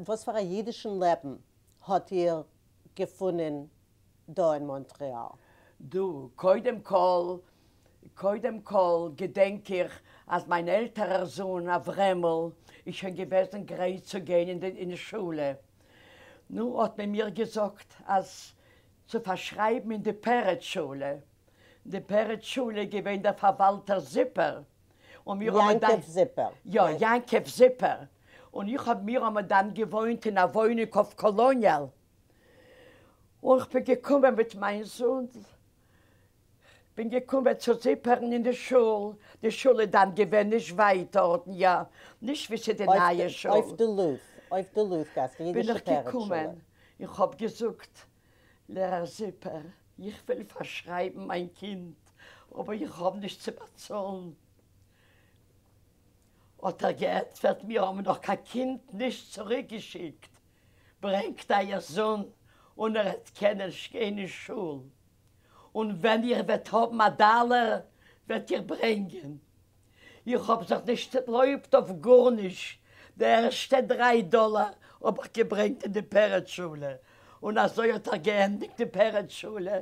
וואס פאר א אידישן לעבן האט איר געפונען דא אין מאנטריאל? דא, קודם כל, קודם כל געדענק איך אז מיין עלטערער זון אברעמל איז שוין געוועזן גרייט צו גיין אין די שולע. נו, האט מען מיר געזאגט אז צו פארשרייבן אין די פרץ שולע. אין די פרץ שולע איז געווען דער פארוואלטער זיפער. און מיר האבן דאן. יעקב זיפער. יא, יעקב זיפער. און איך האב, מיר האבן דאן געוואוינט אין א וואוינונג אויף קאלאניאל. און כ'בין געקומען מיט מיין זון, כ'בין געקומען צו זיפערן אין די שול, די שול איז דאן געווען נישט ווייט דארטן, יא, נישט ווי ס'איז די נייע שול. אויף דולוט, אויף דולוט גאס, די אידישע פרץ שולע. בין איך געקומען, איך האב געזאגט, לערער זיפער, איך וויל פארשרייבן מיין קינד, אבער איך האב נישט צו באצאלן. האט ער געענטפערט, מיר האבן נאך קיין קינד נישט צוריקגעשיקט, ברענגט אייער זון און ער וועט קענען גיין אין שול, און ווען איר וועט האבן א דאלער וועט איר ברענגען. איך האב זיך נישט ערלויבט אויף גארנישט, די ערשטע דריי דאלער האב איך געברענגט אין די פרץ שולע, און אזוי האט ער געענדיגט די פרץ שולע.